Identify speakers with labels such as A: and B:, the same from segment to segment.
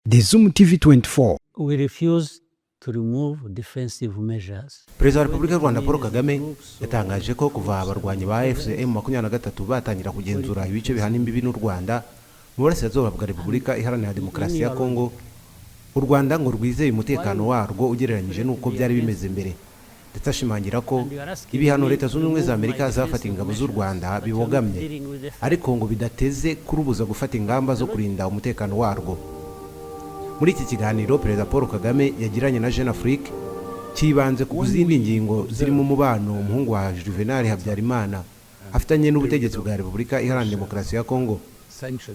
A: The Zoom TV 24.
B: We refuse to remove defensive measures.
C: Perezida wa Repubulika y'u Rwanda Paul Kagame yatangaje ko kuva abarwanyi ba AFC M23 batangira kugenzura ibice bihana imbibi n'u Rwanda mu burasirazuba bwa Repubulika Iharanira Demokarasi ya Kongo, u Rwanda ngo rwizeye umutekano warwo ugereranyije n'uko byari bimeze mbere, ndetse ashimangira ko ibihano Leta Zunze Ubumwe za Amerika zafatiye ingabo z'u Rwanda bibogamye, ariko ngo bidateze kurubuza gufata ingamba zo kurinda umutekano warwo. Muri iki kiganiro Perezida Paul Kagame yagiranye na Jeune Afrique cyibanze ku zindi ngingo zirimo umubano umuhungu wa Juvenal Habyarimana afitanye n'ubutegetsi bwa Repubulika Iharanira Demokarasi ya Kongo.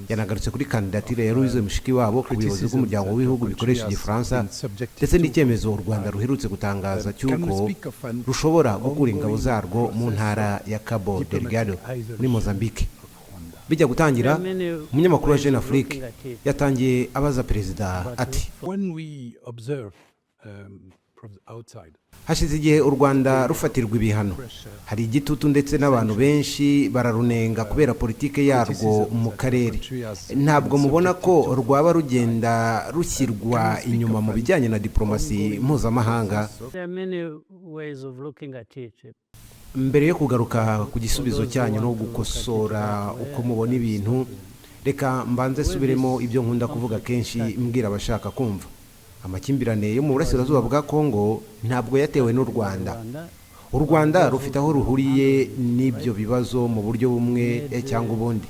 C: Yanagarutse kuri kandidatire ya Louise Mushikiwabo ku buyobozi bw'umuryango w'ibihugu bikoresha Igifaransa, ndetse n'icyemezo u Rwanda ruherutse gutangaza cy'uko rushobora gukura ingabo zarwo mu ntara ya Cabo Delgado muri Mozambique. Bijya gutangira, umunyamakuru wa Jeune Afrique yatangiye abaza perezida ati:
D: When we observe from the outside,
C: "Hashize igihe u Rwanda rufatirwa ibihano, hari igitutu, ndetse n'abantu benshi bararunenga kubera politike yarwo mu karere. Ntabwo mubona ko rwaba rugenda rushyirwa inyuma mu bijyanye na diplomasi mpuzamahanga?"
B: There are many ways of looking at it.
C: Mbere yo kugaruka ku gisubizo cyanyu no gukosora uko mubona ibintu, reka mbanze subiremo ibyo nkunda kuvuga kenshi mbwira abashaka kumva. Amakimbirane yo mu burasirazuba bwa Kongo ntabwo yatewe n'u Rwanda. U Rwanda rufite aho ruhuriye n'ibyo bibazo mu buryo bumwe cyangwa ubundi,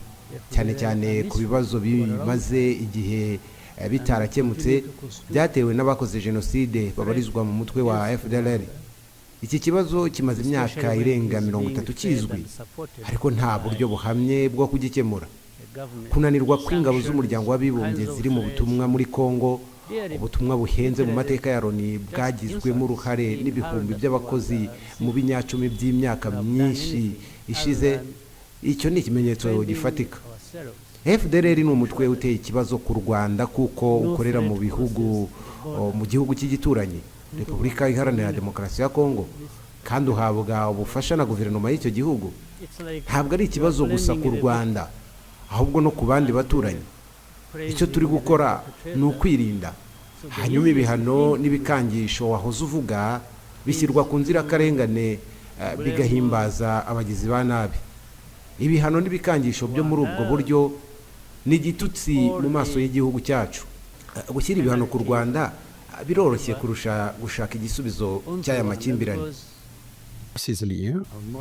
C: cyane cyane ku bibazo bimaze igihe bitarakemutse byatewe n'abakoze jenoside babarizwa mu mutwe wa FDLR. Iki kibazo kimaze imyaka irenga 30 kizwi, ariko nta buryo buhamye bwo kugikemura. Kunanirwa kw'ingabo z'Umuryango w'Abibumbye ziri mu butumwa muri Kongo, ubutumwa buhenze mu mateka ya Loni, bwagizwemo uruhare n'ibihumbi by'abakozi mu binyacumi by'imyaka myinshi ishize, icyo ni ikimenyetso gifatika. FDLR ni umutwe uteye ikibazo ku Rwanda kuko ukorera mu gihugu cy'igituranyi, Repubulika Iharanira Demokarasi ya Kongo, kandi uhabwa ubufasha na guverinoma y'icyo gihugu. Ntabwo ari ikibazo gusa ku Rwanda, ahubwo no ku bandi baturanyi. Icyo turi gukora ni ukwirinda. Hanyuma ibihano n'ibikangisho wahoze uvuga bishyirwa ku nzirakarengane, bigahimbaza abagizi ba nabi. Ibihano n'ibikangisho byo muri ubwo buryo ni igitutsi mu maso y'igihugu cyacu. Gushyira ibihano ku Rwanda biroroshye kurusha gushaka igisubizo cy'aya makimbirane.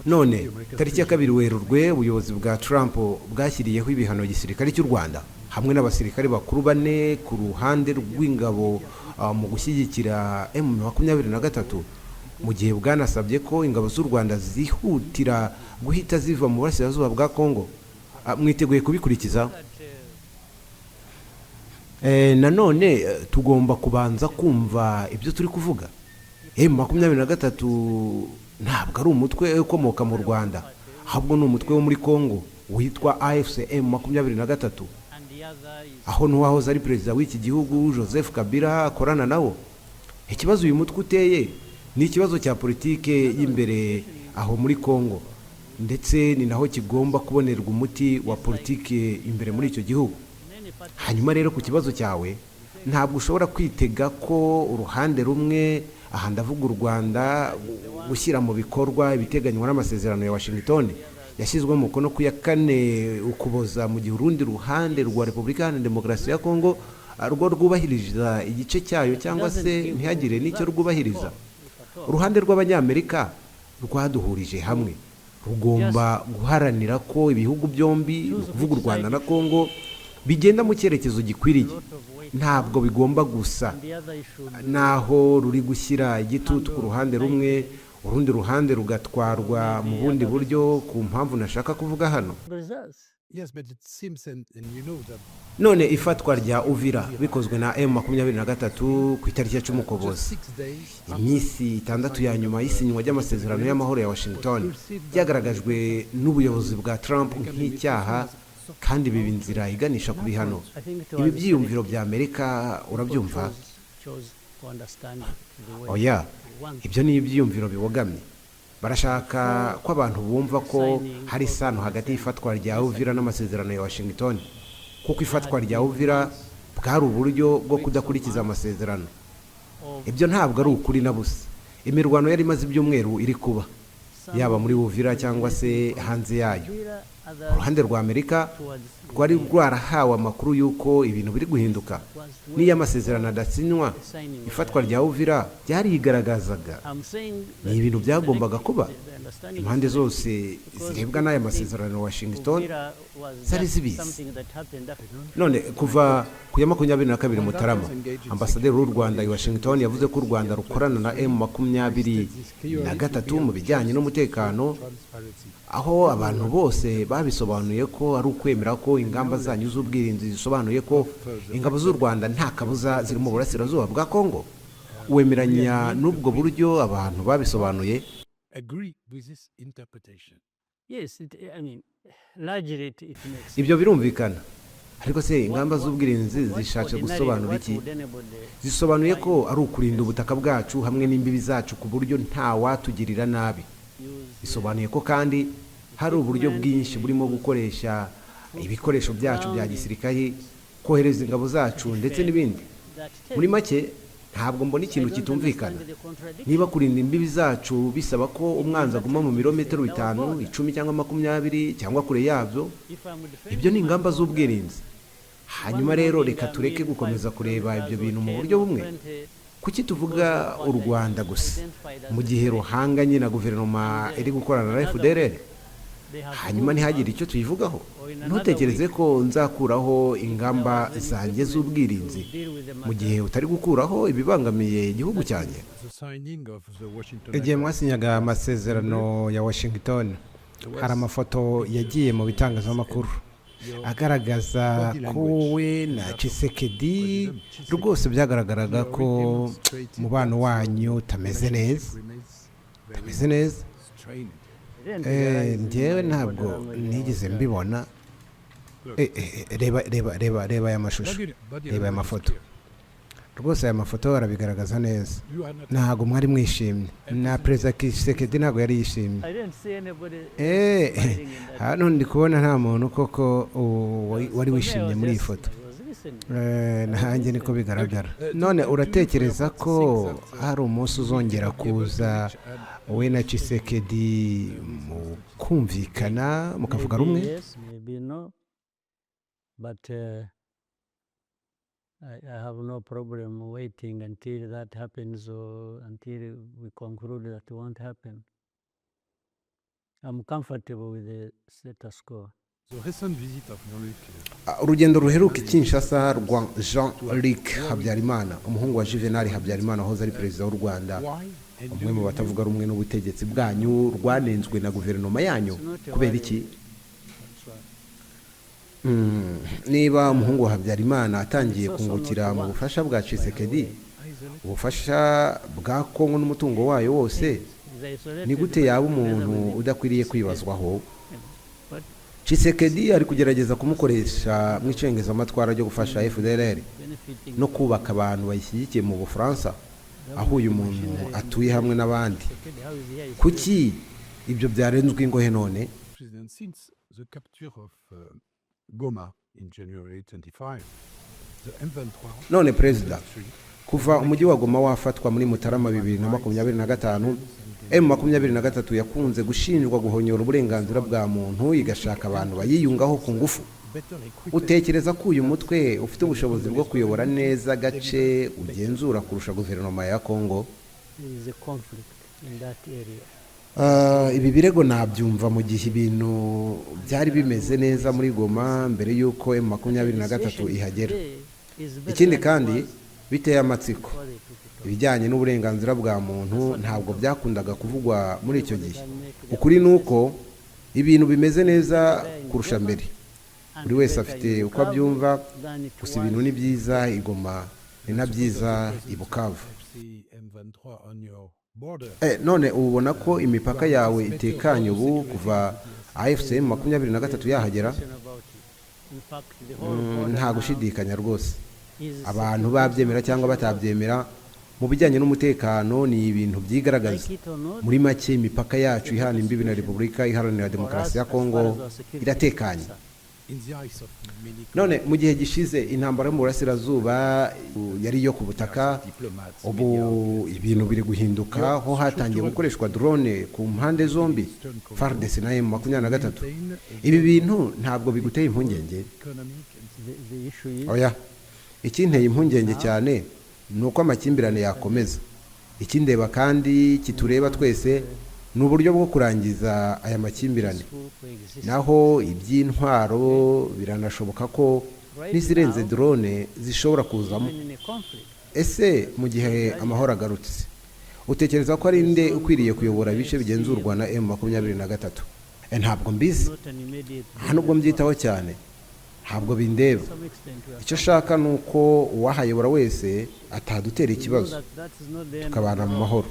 C: None tariki ya 2 Werurwe, ubuyobozi bwa Trump bwashyiriyeho ibihano igisirikare cy'u Rwanda hamwe n'abasirikare bakuru bane ku ruhande rw'ingabo mu gushyigikira M23, mu gihe bwanasabye ko ingabo z'u Rwanda zihutira guhita ziva mu burasirazuba bwa Kongo. Mwiteguye kubikurikiza? Nanone tugomba kubanza kumva ibyo turi kuvuga. M23 ntabwo ari umutwe ukomoka mu Rwanda, ahubwo ni umutwe wo muri Congo witwa AFC M23, aho n'uwahoze ari perezida w'iki gihugu Joseph Kabila akorana nawo. Ikibazo uyu mutwe uteye ni ikibazo cya politike y'imbere aho muri Congo, ndetse ni naho kigomba kubonerwa umuti wa politike imbere muri icyo gihugu. Hanyuma rero ku kibazo cyawe, ntabwo ushobora kwitega ko uruhande rumwe, aha ndavuga u Rwanda, gushyira mu bikorwa ibiteganywa n'amasezerano ya Washington yashyizweho umukono ku ya 4 Ukuboza, mu gihe urundi ruhande rwa Repubulika Iharanira Demokarasi ya Kongo rwo rwubahiriza igice cyayo cyangwa se ntihagire n'icyo rwubahiriza. Uruhande rw'Abanyamerika rwaduhurije hamwe rugomba guharanira ko ibihugu byombi, ni ukuvuga u Rwanda na Kongo, bigenda mu cyerekezo gikwiriye. Ntabwo bigomba gusa naho ruri gushyira igitutu ku ruhande rumwe, urundi ruhande rugatwarwa mu bundi buryo ku mpamvu nashaka kuvuga hano. None ifatwa rya Uvira bikozwe na M23 ku itariki ya 10 Ukuboza, iminsi 6 ya nyuma y'isinywa ry'amasezerano y'amahoro ya Washington, byagaragajwe n'ubuyobozi bwa Trump nk'icyaha, kandi biba inzira iganisha ku bihano. Ibi byiyumviro bya Amerika urabyumva? Oya, ibyo ni ibyiyumviro bibogamye. Barashaka ko abantu bumva ko hari isano hagati y'ifatwa rya Uvira n'amasezerano ya Washington, kuko ifatwa rya Uvira Bwari uburyo bwo kudakurikiza amasezerano. Ibyo ntabwo ari ukuri na busa. Imirwano yari imaze ibyumweru iri kuba, yaba muri Uvira cyangwa se hanze yayo. Uruhande rwa Amerika rwari rwarahawe amakuru y'uko ibintu biri guhinduka. N'iyo amasezerano adasinywa, ifatwa rya Uvira byarigaragazaga. Ni ibintu byagombaga kuba. Impande zose zirebwa n'aya masezerano ya Washington zari zibizi. None kuva ku ya 22 Mutarama, ambasaderi w'u Rwanda i Washington yavuze ko u Rwanda rukorana na M23 mu bijyanye n'umutekano, aho abantu bose babisobanuye ko ari ukwemera ko ingamba zanyu z'ubwirinzi zisobanuye ko ingabo z'u Rwanda nta kabuza ziri mu burasirazuba bwa Kongo. Wemeranya n'ubwo buryo abantu babisobanuye?
D: Agree with this interpretation?
B: Yes, I mean, largely it makes
C: Ibyo birumvikana. Ariko se ingamba z'ubwirinzi zishatse gusobanura iki? Zisobanuye ko ari ukurinda ubutaka bwacu hamwe n'imbibi zacu ku buryo nta watugirira nabi. Bisobanuye ko kandi hari uburyo bwinshi burimo gukoresha ibikoresho byacu bya gisirikare, kohereza ingabo zacu ndetse n'ibindi. Muri make, ntabwo mbona ikintu kitumvikana. Niba kurinda imbibi zacu bisaba ko umwanzi aguma mu birometero 5, 10 cyangwa 20 cyangwa kure yabyo, ibyo ni ingamba z'ubwirinzi. Hanyuma rero reka tureke gukomeza kureba ibyo bintu mu buryo bumwe. Kuki tuvuga u Rwanda gusa mu gihe ruhanganye na guverinoma iri gukorana na FDLR, hanyuma ntihagire icyo tuyivugaho? Ntutekereze ko nzakuraho ingamba zanjye z'ubwirinzi mu gihe utari gukuraho ibibangamiye igihugu cyanjye.
D: The signing of the Washington
C: Igihe mwasinyaga amasezerano ya Washington, hari amafoto yagiye mu bitangazamakuru agaragaza ko wowe na Tshisekedi rwose byagaragaraga ko umubano wanyu utameze neza, utameze neza.
D: Strained.
C: Njyewe ntabwo nigeze mbibona. Reba, reba, reba, reba aya mashusho,
D: Body
C: reba aya
D: language is
C: mafoto.
D: clear.
C: Rwose aya mafoto arabigaragaza neza.
D: You are not
C: Ntabwo mwari mwishimye, na Perezida Tshisekedi ntabwo yari yishimye.
B: I didn't see anybody smiling in that.
C: Hano ndi kubona nta muntu koko wari wishimye muri iyi foto.
B: I was listening.
C: Nanjye niko bigaragara. None uratekereza ko hari umunsi uzongera kuza wowe na Tshisekedi mu kumvikana, mukavuga
B: Maybe
C: rumwe?
B: yes, maybe no. But I have no problem waiting until that happens or until we conclude that it won't happen. I'm comfortable with the status quo.
D: The recent visit of Jean-Luc
C: Urugendo ruheruka i Kinshasa rwa Jean Luc Habyarimana, umuhungu wa Juvenal Habyarimana wahoze ari perezida w'u Rwanda,
D: why and
C: umwe mu batavuga rumwe n'ubutegetsi bwanyu, rwanenzwe na guverinoma yanyu. Kubera iki? Niba umuhungu wa Habyarimana atangiye kungukira mu bufasha bwa Tshisekedi, ubufasha bwa Kongo n'umutungo wayo wose, ni gute yaba umuntu udakwiriye kwibazwaho? Tshisekedi ari kugerageza kumukoresha mu icengezamatwara ryo gufasha FDLR no kubaka abantu bayishyigikiye mu Bufaransa, aho uyu muntu atuye hamwe n'abandi. Kuki ibyo byarenzwe ingohe none?
D: President, since the capture of Goma in January 25, the M23
C: None perezida, kuva umujyi wa Goma wafatwa muri Mutarama 2025, M23 yakunze gushinjwa guhonyora uburenganzira bwa muntu, igashaka abantu bayiyungaho ku ngufu.
D: Better equipped
C: Utekereza ko uyu mutwe ufite ubushobozi bwo kuyobora neza agace ugenzura kurusha guverinoma ya Kongo?
B: There is a conflict in that area.
C: Ibi birego nabyumva mu gihe ibintu byari bimeze neza muri Goma mbere y'uko M23 ihagera. Ikindi kandi biteye amatsiko, ibijyanye n'uburenganzira bwa muntu ntabwo byakundaga kuvugwa muri icyo gihe. Ukuri ni uko ibintu bimeze neza kurusha mbere. Buri wese afite uko abyumva, gusa ibintu ni byiza i Goma, ni na byiza i Bukavu.
D: FC M23 on your border.
C: None ubu ubona ko imipaka yawe itekanye ubu kuva AFC M23 yahagera? Nta gushidikanya rwose. Abantu babyemera cyangwa batabyemera, mu bijyanye n'umutekano ni ibintu byigaragaza. Muri make, imipaka yacu ihana imbibi na Repubulika Iharanira Demokarasi ya Kongo iratekanye.
D: In the eyes of many
C: None mu gihe gishize intambara yo mu burasirazuba yari iyo ku butaka.
D: Diplomats,
C: Ubu ibintu biri guhinduka, ho hatangiye gukoreshwa drone ku mpande zombi, FARDC na M23. Ibi bintu ntabwo biguteye impungenge?
D: Economic and
B: The issue is
C: Oya, ikinteye impungenge cyane ni uko amakimbirane yakomeza. Ikindeba kandi kitureba twese ni uburyo bwo kurangiza aya makimbirane.
B: Peaceful coexistence.
C: Naho iby'intwaro, biranashoboka ko n'izirenze drone zishobora kuzamo.
B: Even in a conflict,
C: Ese mu gihe amahoro agarutse, utekereza ko ari nde ukwiriye kuyobora ibice bigenzurwa na M23? Ntabwo mbizi.
B: Not an immediate
C: Nta nubwo mbyitaho cyane, ntabwo bindeba.
B: To some extent we are
C: Icyo nshaka ni uko uwahayobora wese atadutera
B: We know
C: ikibazo,
B: that that is not the end of
C: tukabana
B: the
C: mu
B: road.
C: mahoro,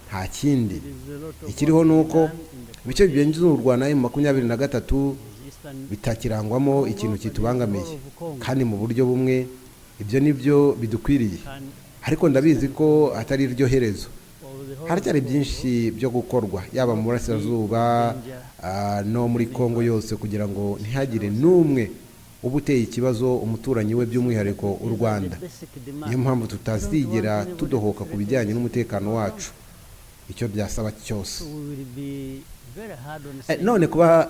C: nta kindi.
B: There is a lot of
C: Ikiriho
B: work
C: ni
B: to be
C: uko
B: done in the
C: ibice bigenzurwa na M23
B: Eastern
C: bitakirangwamo ikintu kitubangamiye, kandi mu buryo bumwe ibyo ni byo bidukwiriye.
B: can
C: Ariko ndabizi ko atari ryo herezo.
B: of the whole
C: Haracyari byinshi byo gukorwa, yaba mu burasirazuba no muri Kongo yose, kugira ngo ntihagire n'umwe uba uteye ikibazo umuturanyi we, by'umwihariko u Rwanda.
B: Basic demand.
C: Niyo mpamvu tutazigera tudohoka ku bijyanye n'umutekano wacu, icyo byasaba cyose.
B: So we will be very hard on
C: None kuba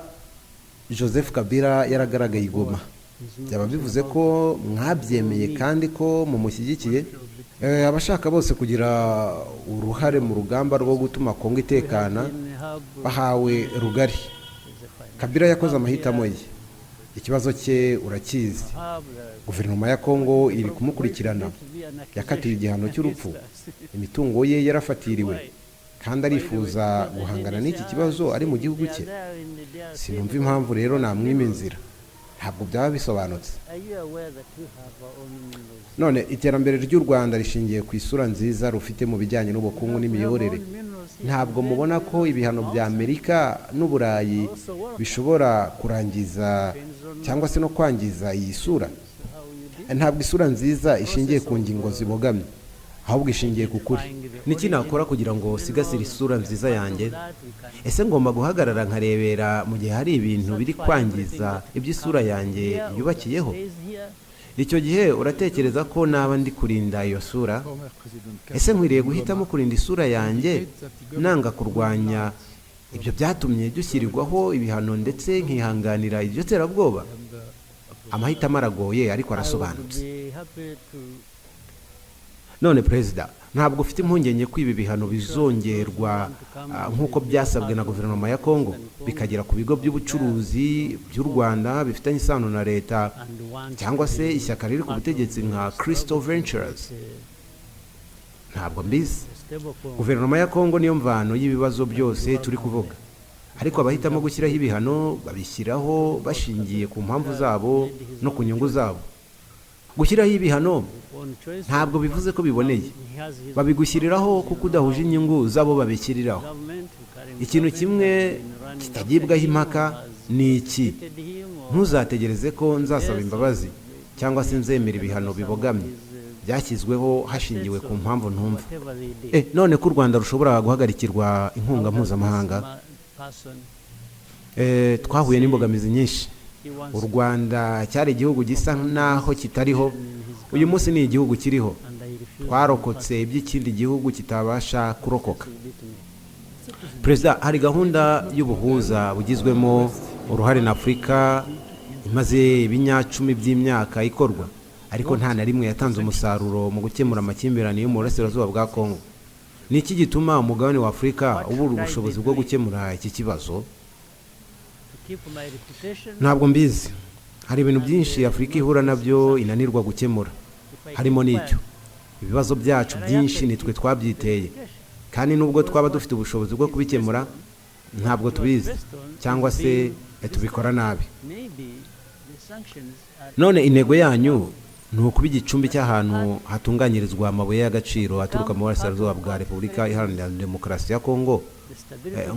C: Joseph Kabila yaragaragaye i Goma, byaba bivuze ko mwabyemeye kandi ko mumushyigikiye? Abashaka bose kugira uruhare mu rugamba rwo gutuma Kongo itekana bahawe rugari. Kabila yakoze amahitamo ye, ikibazo cye urakizi. Guverinoma ya Kongo iri kumukurikirana, yakatiwe igihano cy'urupfu, imitungo ye yarafatiriwe, kandi arifuza guhangana n'iki kibazo ari mu gihugu cye. Sinumva impamvu rero namwima inzira, ntabwo byaba bisobanutse. None iterambere ry'u Rwanda rishingiye ku isura nziza rufite mu bijyanye n'ubukungu n'imiyoborere. Ntabwo mubona ko ibihano bya Amerika n'Uburayi bishobora kurangiza cyangwa se no kwangiza iyi sura? Ntabwo isura nziza ishingiye ku ngingo zibogamye, ahubwo ishingiye ku kuri. Niki nakora kugira ngo sigasire isura nziza yanjye? Ese ngomba guhagarara nkarebera mu gihe hari ibintu biri kwangiza iby'isura yanjye yubakiyeho? Icyo gihe uratekereza ko naba ndi kurinda iyo sura? Ese nkwiriye guhitamo kurinda isura yanjye nanga kurwanya ibyo byatumye dushyirirwaho ibihano, ndetse nkihanganira iryo terabwoba? Amahitamo aragoye, ariko arasobanutse. None perezida, ntabwo ufite impungenge ko ibi bihano bizongerwa nk'uko byasabwe na guverinoma ya Kongo, bikagera ku bigo by'ubucuruzi by'u Rwanda bifitanye isano na leta cyangwa se ishyaka riri ku butegetsi nka Crystal Ventures? Ntabwo mbizi. Guverinoma ya Kongo niyo mvano y'ibibazo byose turi kuvuga, ariko abahitamo gushyiraho ibihano babishyiraho bashingiye ku mpamvu zabo no ku nyungu zabo. Gushyiraho ibihano ntabwo bivuze ko biboneye. Babigushyiriraho kuko udahuje inyungu zabo babishyiriraho. Ikintu kimwe kitagibwaho impaka ni iki: ntuzategereze ko nzasaba imbabazi cyangwa se nzemera ibihano bibogamye byashyizweho hashingiwe ku mpamvu ntumva. None ko u Rwanda rushobora guhagarikirwa inkunga mpuzamahanga? Twahuye n'imbogamizi nyinshi. U Rwanda cyari igihugu gisa naho kitariho, uyu munsi ni igihugu kiriho. Twarokotse iby'ikindi gihugu kitabasha kurokoka. Perezida, hari gahunda y'ubuhuza bugizwemo uruhare na Afurika imaze ibinyacumi by'imyaka ikorwa, ariko nta na rimwe yatanze umusaruro mu gukemura amakimbirane yo mu burasirazuba bwa Kongo. Ni iki gituma umugabane wa Afurika ubura ubushobozi bwo gukemura iki kibazo? Ntabwo mbizi. Hari ibintu byinshi Afurika ihura nabyo inanirwa gukemura, harimo n'icyo. Ibibazo byacu byinshi nitwe twabyiteye, kandi nubwo twaba dufite ubushobozi bwo kubikemura, ntabwo tubizi cyangwa se tubikora nabi. None intego yanyu ni ukuba igicumbi cy'ahantu hatunganyirizwa amabuye y'agaciro aturuka mu burasirazuba bwa Repubulika Iharanira Demokarasi ya Kongo,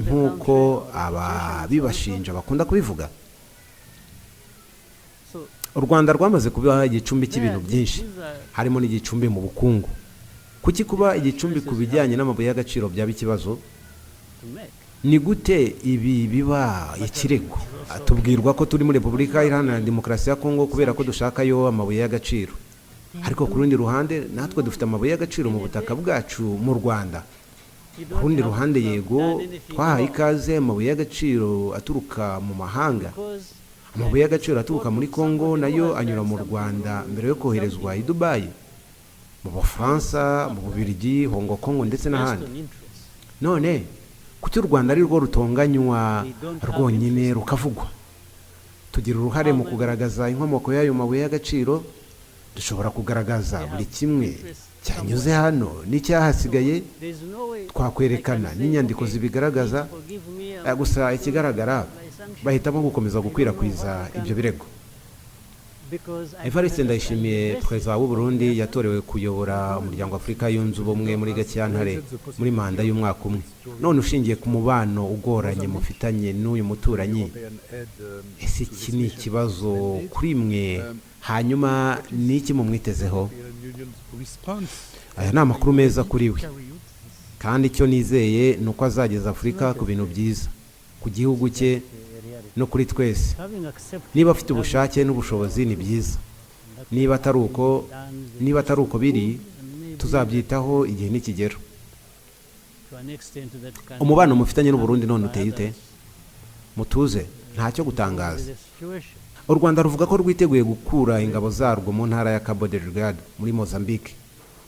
C: nk'uko ababibashinja bakunda kubivuga? U Rwanda rwamaze kuba igicumbi cy'ibintu byinshi, harimo n'igicumbi mu bukungu. Kuki kuba igicumbi ku bijyanye n'amabuye y'agaciro byaba ikibazo? Ni gute ibi biba ikirego? Tubwirwa ko turi muri Repubulika Iharanira Demokarasi ya Kongo kubera ko dushakayo amabuye y'agaciro, ariko ku rundi ruhande natwe dufite amabuye y'agaciro mu butaka bwacu mu Rwanda. Ku rundi ruhande, yego, twahaye ikaze amabuye y'agaciro aturuka mu mahanga. Amabuye y'agaciro aturuka muri Kongo nayo anyura mu Rwanda mbere yo koherezwa i Dubayi, mu Bufaransa, mu Bubiligi, Hong Kong ndetse n'ahandi. None kuki u Rwanda ari rwo rutonganywa rwonyine rukavugwa? Tugira uruhare mu kugaragaza inkomoko y'ayo mabuye y'agaciro. Dushobora kugaragaza buri kimwe cyanyuze hano n'icyahasigaye, twakwerekana n'inyandiko zibigaragaza. Gusa ikigaragara, bahitamo gukomeza gukwirakwiza ibyo birego. Evariste Ndayishimiye, perezida w'u Burundi, yatorewe kuyobora Umuryango Afurika Yunze Ubumwe muri Gashyantare muri manda y'umwaka umwe. None ushingiye ku mubano ugoranye mufitanye n'uyu muturanyi, ese iki ni ikibazo kuri mwe? Hanyuma ni iki mumwitezeho? Aya ni amakuru meza kuri we, kandi icyo nizeye ni uko azageza Afurika ku bintu byiza, ku gihugu cye no kuri twese. Niba afite ubushake n'ubushobozi, ni byiza. Niba atari uko biri, tuzabyitaho igihe nikigera. Umubano mufitanye n'Uburundi none uteye ute? Mutuze, ntacyo gutangaza. U Rwanda ruvuga ko rwiteguye gukura ingabo zarwo mu ntara ya Cabo Delgado muri Mozambique,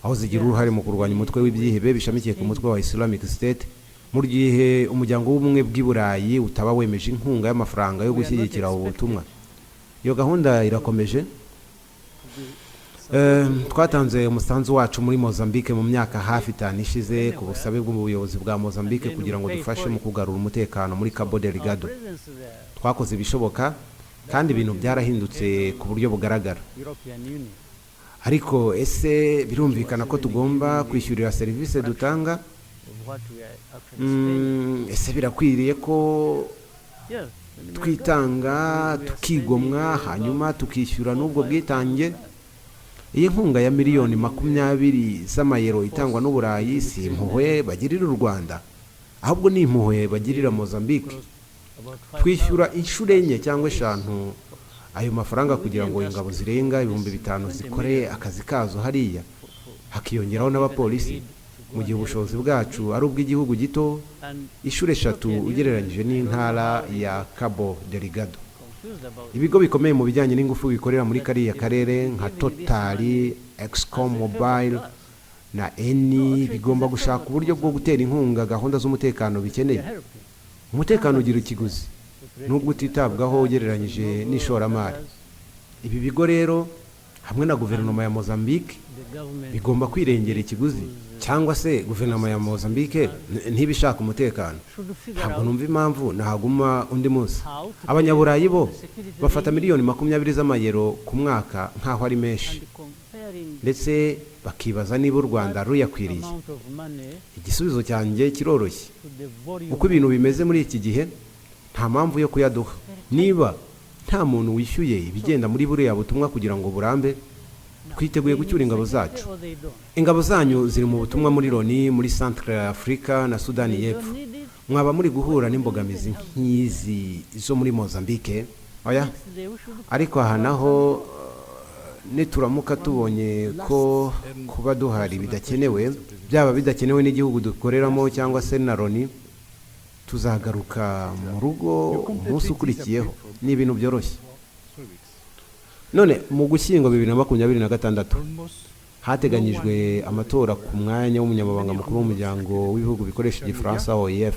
C: aho zigira uruhare mu kurwanya umutwe w'ibyihebe bishamikiye ku mutwe wa Islamic State, mu gihe Umuryango w'Ubumwe bw'i Burayi utaba wemeje inkunga y'amafaranga yo gushyigikira ubu butumwa. Iyo gahunda irakomeje? Twatanze umusanzu wacu muri Mozambique mu myaka hafi 5 ishize ku busabe bw'ubuyobozi bwa Mozambique kugira ngo dufashe mu kugarura umutekano muri Cabo Delgado. Twakoze ibishoboka kandi ibintu byarahindutse ku buryo bugaragara. Ariko ese birumvikana ko tugomba kwishyurira serivisi dutanga? Ese birakwiriye ko twitanga, tukigomwa, hanyuma tukishyura n'ubwo bwitange? Iyi nkunga ya miliyoni 20 z'amayero itangwa n'Uburayi si impuhwe bagirira u Rwanda, ahubwo ni impuhwe bagirira Mozambique. Twishyura inshuro enye cyangwa eshanu ayo mafaranga kugira ngo ingabo zirenga 5000 zikore akazi kazo hariya, hakiyongeraho n'abapolisi, mu gihe ubushobozi bwacu ari ubw'igihugu gito inshuro eshatu ugereranyije n'intara ya Cabo Delgado. Ibigo bikomeye mu bijyanye n'ingufu bikorera muri kariya karere nka Total, Exxon Mobil na Eni bigomba gushaka uburyo bwo gutera inkunga gahunda z'umutekano bikeneye. Umutekano ugira ikiguzi nubwo utitabwaho ugereranyije n'ishoramari. Ibi bigo rero hamwe na guverinoma ya Mozambique bigomba kwirengera ikiguzi, cyangwa se guverinoma ya Mozambique ntibishaka umutekano. Ntabwo numva impamvu nahaguma undi munsi. Abanyaburayi bo bafata miliyoni 20 z'amayero ku mwaka nk'aho ari menshi, ndetse bakibaza niba u Rwanda ruyakwiriye. Igisubizo cyanjye kiroroshye: uko ibintu bimeze muri iki gihe, nta mpamvu yo kuyaduha. Niba nta muntu wishyuye ibigenda muri buriya butumwa kugira ngo burambe, twiteguye gucyura ingabo zacu. Ingabo zanyu ziri mu butumwa muri Loni muri Centre Africa na Sudani y'Epfo. Mwaba muri guhura n'imbogamizi nk'izi zo muri Mozambique? Oya, ariko aha naho nituramuka tubonye ko kuba duhari bidakenewe, byaba bidakenewe n'igihugu dukoreramo cyangwa se na Loni, tuzagaruka mu rugo umunsi ukurikiyeho. Ni ibintu byoroshye. None mu Gushyingo 2026 hateganyijwe amatora ku mwanya w'umunyamabanga mukuru w'Umuryango w'Ibihugu Bikoresha Igifaransa, OIF.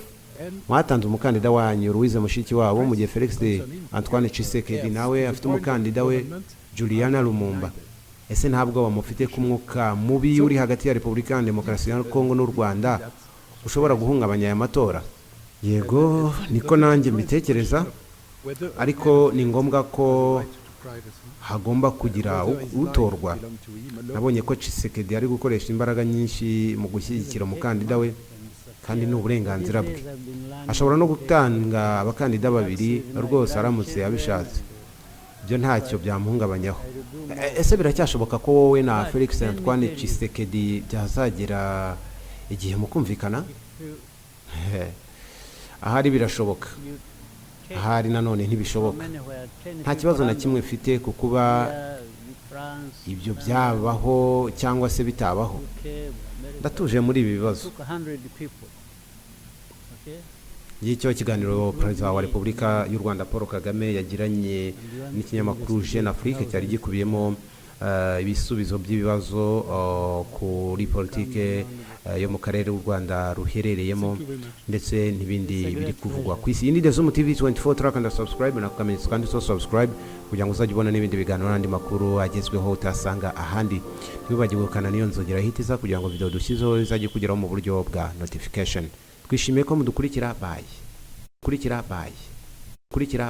C: Mwatanze umukandida wanyu Louise Mushikiwabo, mu gihe Felix Antoine Tshisekedi nawe afite umukandida we Juliana Lumumba. Ese ntabwo bamufite ku mwuka mubi uri hagati ya Repubulika ya Demokarasi ya Kongo n'u Rwanda ushobora guhungabanya aya matora? Yego, niko nanjye mbitekereza, ariko ni ngombwa ko hagomba kugira utorwa. Nabonye ko Tshisekedi ari gukoresha imbaraga nyinshi mu gushyigikira umukandida we, kandi ni uburenganzira bwe. Ashobora no gutanga abakandida babiri rwose aramutse abishatse, ibyo ntacyo byamuhungabanyaho. Ese biracyashoboka ko wowe na Felix Antoine Tshisekedi byazagera igihe mukumvikana? Ahari birashoboka, ahari nanone ntibishoboka. Nta kibazo na kimwe mfite ku kuba ibyo byabaho cyangwa se bitabaho. Ndatuje muri ibi bibazo. Ngicyo kiganiro Perezida wa Repubulika y'u Rwanda Paul Kagame yagiranye n'ikinyamakuru Jeune Afrique, cyari gikubiyemo ibisubizo by'ibibazo kuri politike yo mu karere u Rwanda ruherereyemo ndetse n'ibindi biri kuvugwa ku isi. Iyi ni Zoom TV 24. Turakanda subscribe na kamenyetso kanditseho subscribe kugira ngo uzajye ubona n'ibindi biganiro n'andi makuru agezweho utasanga ahandi. Ntiwibagirwe gukanda n'iyo nzogera ihita iza kugira ngo video dushyizeho izajye ikugeraho mu buryo bwa notification. Twishimiye ko mudukurikira. Bye. Kurikira, bye. Kurikira.